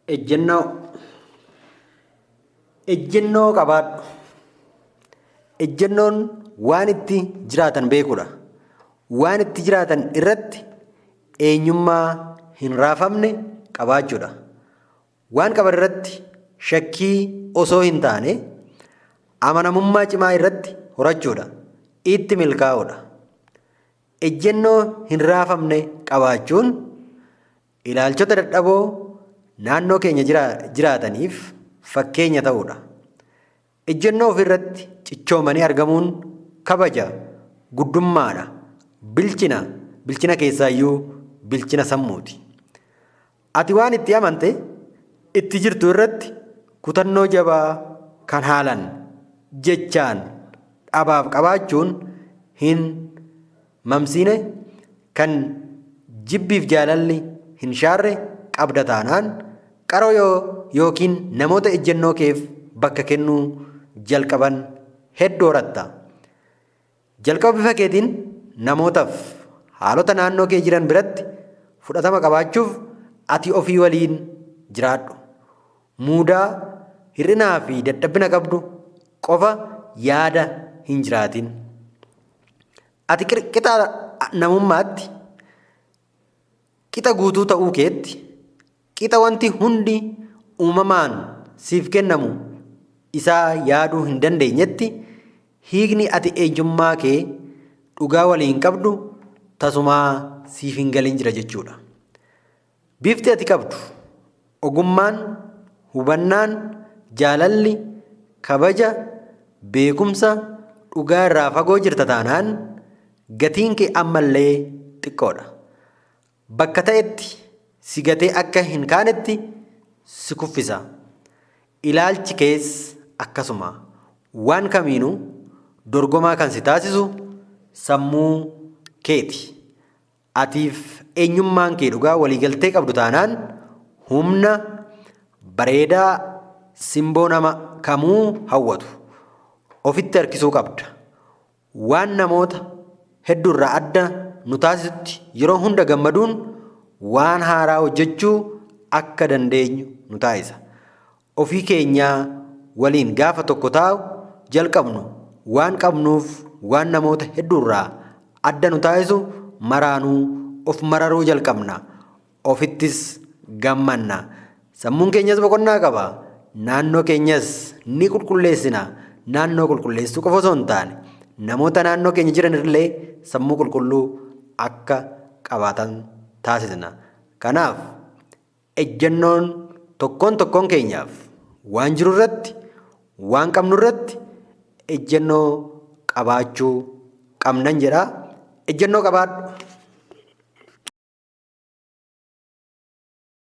Ejjennoo. Ejjennoo qabaadhu. Ejjennoon waan itti jiraatan beekuudha. Waan itti jiraatan irratti eenyummaa hin raafamne qabaachuudha. Waan qaban irratti shakkii osoo hin taane amanamummaa cimaa irratti horachuudha. Itti milkaa'uudha. Ejjennoo hin raafamne qabaachuun ilaalchota dadhaboo naannoo keenya jiraataniif fakkeenya ta'uudha. Ejjennoo ofirratti cichoomanii argamuun kabaja, guddummaadha, bilchina, bilchina keessaayyuu bilchina sammuuti. Ati waan itti amante itti jirtu irratti kutannoo jabaa kan haalan jechaan dhabaaf qabaachuun hin mamsiine kan jibbiif jaalalli hin shaarre qabda taanaan qaroo yookiin namoota ejjennoo keef bakka kennuu jalqaban hedduu horatta. Jalqaba bifa keetiin namootaaf haalota naannoo kee jiran biratti fudhatama qabaachuuf ati ofii waliin jiraadhu. Muudaa, hir'inaa fi dadhabina qabdu qofa yaada hin jiraatin. Ati qixa namummaatti, qixa guutuu ta'uu keetti, qixa wanti hundi uumamaan siif kennamu isaa yaaduu hin dandeenyetti hiikni ati eenyummaa kee dhugaa waliin qabdu tasumaa siif hin galin jira jechuudha. Bifti ati qabdu ogummaan, hubannaan, jaalalli, kabaja, beekumsa dhugaa irraa fagoo jirta taanaan gatiin kee ammallee xiqqoodha. Bakka ta'etti si gatee akka hin kaanetti si kuffisa. Ilaalchi kees akkasuma. Waan kamiinuu dorgomaa kan si taasisu sammuu keeti. Atiif eenyummaan kee dhugaa waliigaltee qabdu taanaan humna bareedaa simboo nama kamuu hawwatu ofitti harkisuu qabda. Waan namoota hedduurraa adda nu taasisutti yeroo hunda gammaduun waan haaraa hojjechuu akka dandeenyu nu taasisa. Ofii keenyaa waliin gaafa tokko taa'u jalqabnu waan qabnuuf waan namoota hedduurraa adda nu taasisu maraanuu of mararuu jalqabna. Ofittis gammanna. Sammuun keenyas boqonnaa qaba. Naannoo keenyas ni qulqulleessina. Naannoo qulqulleessuu qofa osoo hin taane namoota naannoo keenya jiran illee sammuu qulqulluu akka qabaatan taasisna. Kanaaf ejjennoon tokkoon tokkoon keenyaaf waan jiru irratti, waan qabnu irratti ejjennoo qabaachuu qabnan jedha. Ejjennoo qabaadhu.